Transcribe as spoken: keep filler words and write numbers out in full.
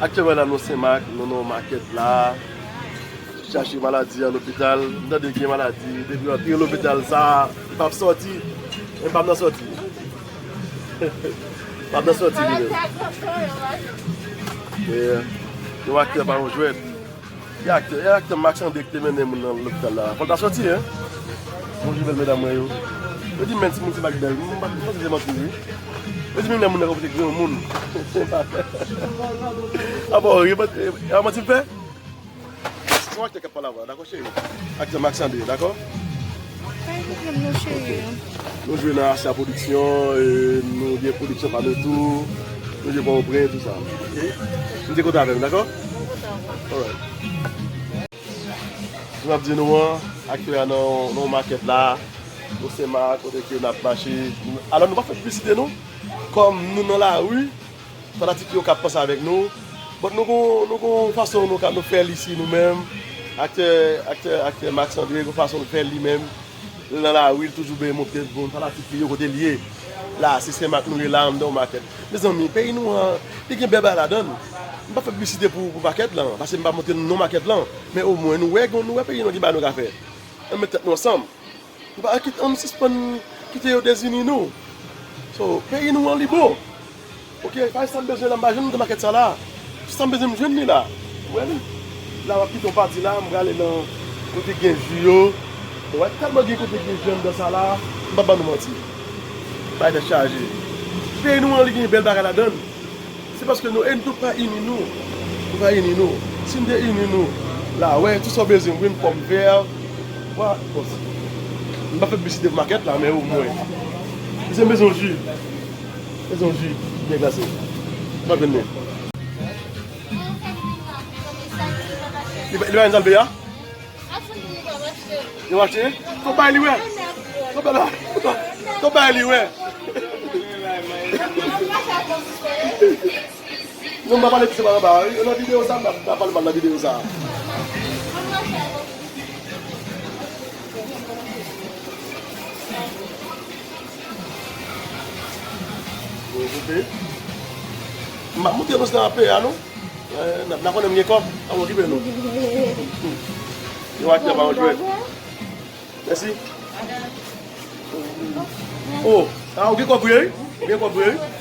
Aktyèlman la, nou Senmak, nou nan yon makèt la. Chache maladi an lopital. M tande gen maladi, depi w antre lopital sa, li p ap sòti. Men m p ap nan sòti. M p ap nan sòti li menm. Yeah. Yon aktè pa yon jwèt. E aktè, e aktè Max André ki te mennen moun nan lopital la. Fò l ta sòti, en. Bonjou, bèl medam mwen yo. Yo di m menm timoun se pa k bèl. M pa, m pa panse se manti, wi. Yo di m menm moun nan pote granmoun. Apa w ri, e manti m fè? Se yon aktè k ap pale avè w, dakò, cheri? Aktè Max André, dakò? Pa gen pwoblèm non, cheri. Nou jwe nan Asya Production, e, nou gen pwodiksyon pa nou tou. Nou jwe Pòtoprens, tou sa. Ok? Nou te kontan avè m, dakò? Alright. Jan m ap di nou an, aktyèlman nan, nan yon makèt la, nou Senmak, kote ke n ap mache. Alò, nou pa fè piblisite nou, kòm nou nan lari, fanatik yo k ap panse avèk nou. But nou gon, nou gon fason nou ka, nou fè l isi nou menm. Aktè, aktè, aktè Max André, gon fason l fè l li menm. L nan lari, l toujou bezwen montre bon fanatik li yo kote l ye. La, se Senmak nou ye la, anndan yon makèt. Mezanmi, peyi nou an, li gen bèl bagay ladan l. M pa fè piblisite pou, pou makèt lan, paske m pa montre nou non makèt lan. Men omwen, nou wè, nou wè peyi nou an gen bagay nou ka fè. Ann met tèt nou ansanm. Nou pa kit-, ann sispann kite yo dezini nou. So, peyi nou an li bon. Ok, pa sa m bezwen la, m pa jwenn nan makèt sa la. Sa m bezwen m jwenn li la. Ou wè li? La m ap kite yon pati la, m prale nan kote gen ji yo. Ou wè tèlman gen kote gen ji anndan sa la, m p ap ban nou manti. Bay tèt chaje. Peyi nou an li gen bèl bagay ladan l. Se paske nou, e nou tout pa ini nou. Nou pa ini nou. Si n te ini nou, la, wè, tout sa w bezwen, wi, pòm vè, wa, bon, m pa fè piblisite pou makèt la, men omwen. Se m bezwen yon ji. Bezwen yon ji, byen glase. M pa jwenn li. Li pa, li pa gen sa l vle a? Yo achte? Fò bay li wè. Fò bay la. Fò bay li wè. Non, m pa pale pis anba anba. Nan videyo sa, m pa, m pa pale mal nan videyo sa. Bon, kote? M ap montre nou sa nan peyi a, non? Eh, n ap, n ap konnen m gen kòb, pa okipe nou. Yo aktè pa yon jwèt. Mèsi. Oh, ah, ou gen kòb vre, wi? Ou gen kòb vre, wi?